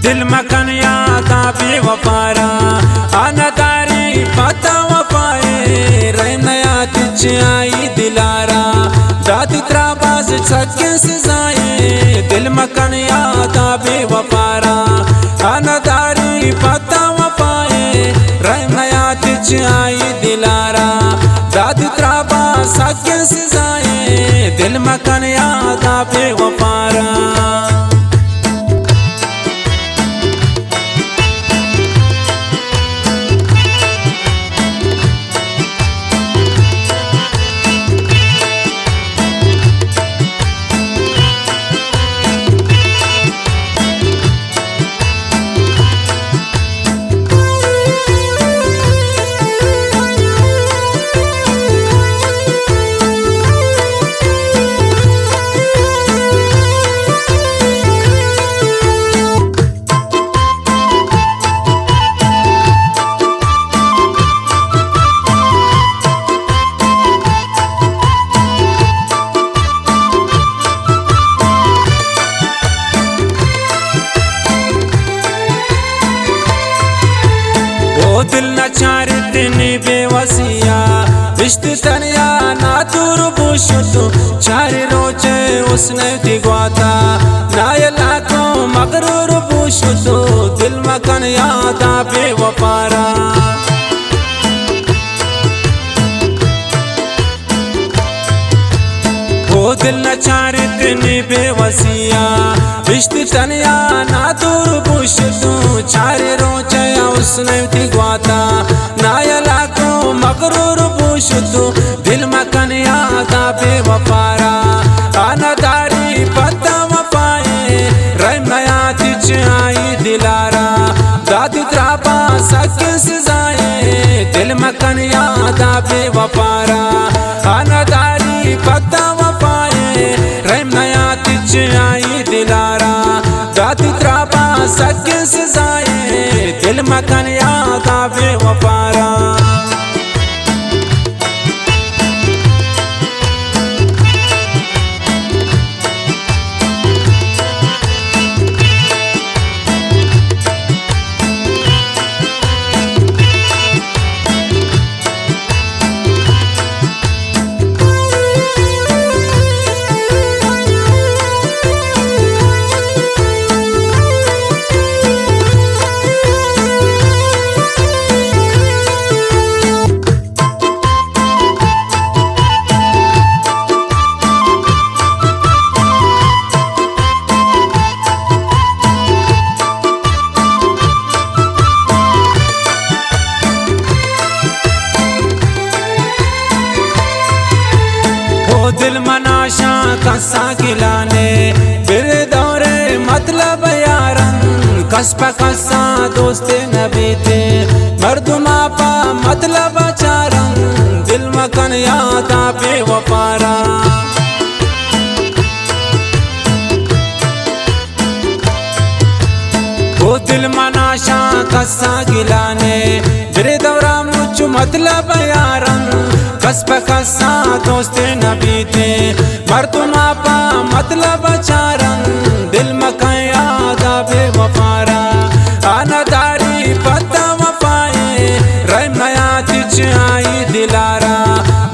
دل مکن یادا بے وفارا، آ نداری پتا وفائے، رحم نیات چہ آئی دلارا۔ دادی ترا باز سکیں سزائے، دل مکن یادا بے وفارا، آ نداری پتا وفائے، رحم نیات چہ آئی دلارا۔ دادی ترا باز سکیں سزائے، دل مکن یادا بے وفارا۔ او دل نہ چارت نی بے وسیا، اشت تنیا نادور بوشتو، چار روچے حسن تی گواتا، نایلا کو مغرور بوشتو، دل مکن یادا بے وفارا۔ او دل نہ چارت نی بے وسیا، اشت تنیا نادور بوشتو، چار روچے حسن تی گواتا، نایلا کو مغرور بوشتو، دل مکن یادا بے وفارا۔ آ نداری پتا وفائے، رحم نیات چہ آئی دلارا۔ دادی ترا باز سکیں سزائے، دل مکن یادا بے وفارا۔ آ نداری پتا وفائے، رحم نیات چہ آئی دلارا۔ دادی ترا باز سکیں سزائے، دل مکن یادا بے وفارا۔ او دل منا شاں کسا گلانے، بر دورے مطلب یارن، کس پہ کسا دوست نبیتے، مردم پہ مطلب چارن، دل مکن یادا بے وفارا۔ او دل منا شاں کسا گلانے، برے دورا مچ مطلب یارن، کس پہ کسا دوست نبیتے، مردم پہ مطلب چارن، دل مکن یادا بے وفارا۔ آ نداری پتا وفائے، رحم نیات چہ آئی دلارا۔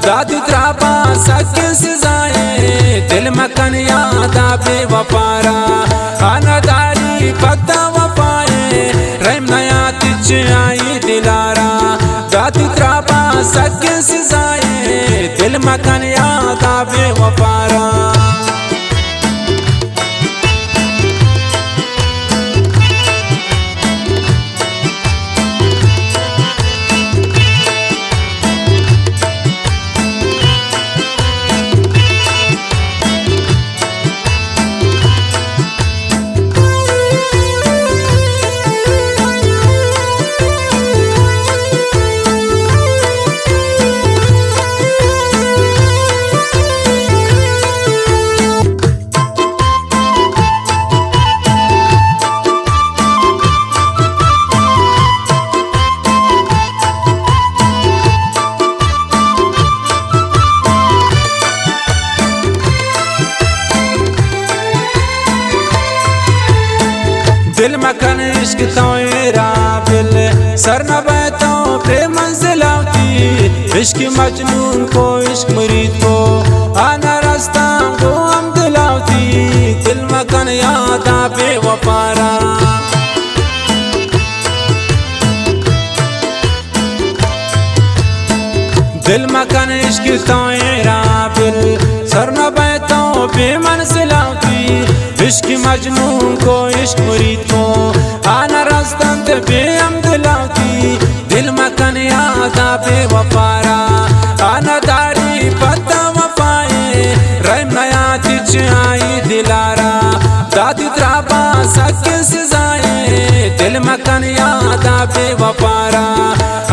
دادی ترا باز سکیں سزائے، دل مکن یادا بے وفارا۔ آ نداری پتا وفائے، رحم نیات چہ آئی دلارا۔ دادی ترا باز سکیں سزائے، دل مکن یادا بے وفارا۔ دل مکن عشق تو ایرا بل، سر نہ بئے تو بے منزل آتی۔ عشق مجنون کو عشق مرید کو، آنا رستاں گوں ہمدل آتی۔ دل مکن یادا بے وفا را۔ دل مکن عشق تو ایرا بل، سر نہ بئے تو بے منزل آتی۔ عشق مجنون کو عشق مرید کو، آنا رستنت بے ہمدل آتی۔ دل مکن یادا بے وفا را، آنا داری پتا وفائے۔ رحم نیاتی چہ آئی دلارا، داتی ترا با سکیں سزائے۔ دل مکن یادا بے وفا را،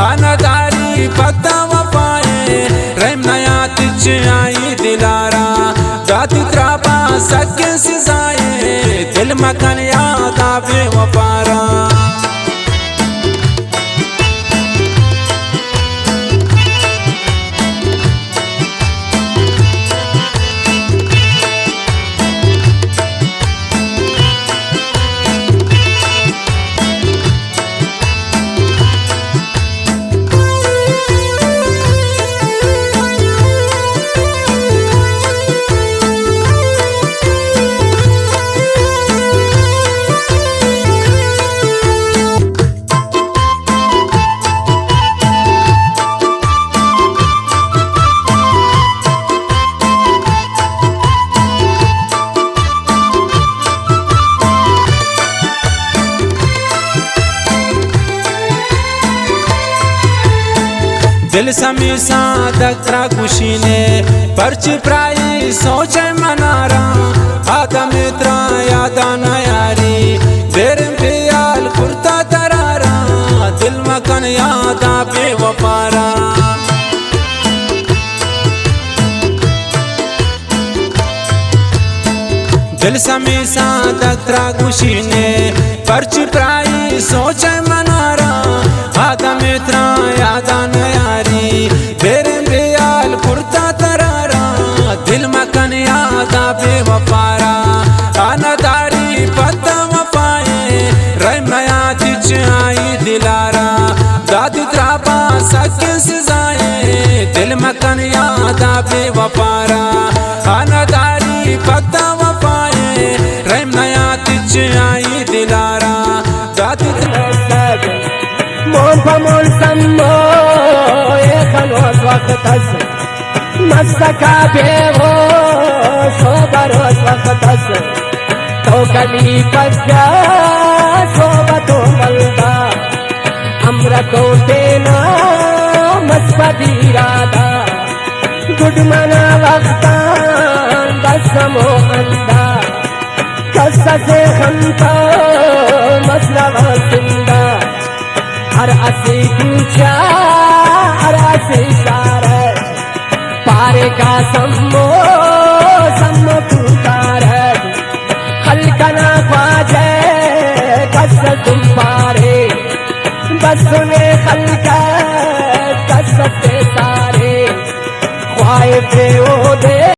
آنا داری پتا وفائے۔ رحم نیاتی چہ آئی دلارا، داتی ترا با سکیں سزائے۔ دل مکن یادا بے وفا را۔ دل سمی سادک ترا گوشینے، پرچی پرائی سوچ منارا، آدم ترا یادا نیاری، دیرم خیال کرتا ترارا۔ دل مکن یادا بے وفا را۔ دل سمی سادک ترا گوشینے، پرچی پرائی سوچ منارا، آدم ترا یادا نیاری، دیرم خیال کرتا ترارا۔ دل مکن یادا بے وفا را، آنا داری پتا وفائے۔ رحم نیاتی چہ آئی دلارا، داتی ترا با سکیں سزائے۔ دل مکن یادا بے وفا را، آنا داری پتا وفائے۔ رحم نیاتی چہ آئی دلارا، داتی ترا۔ مون پہ مون سمو اے خلوت وقت است۔ مستکا بے ہوش و بروش وقت است۔ تو کدی پجا صحبت و ملدا، امر تو تینا مست پدی رادا۔ گڈ منا وقتان بس ہمو اندا، کس سے ہم تو مسئلہ زندہ۔ ہر اسی کوچہ، ہر اسی شارہ، پارے کا سمو، سمو پکارہ۔ خلقنا خواجہ، کس تم پارے۔ بس سنے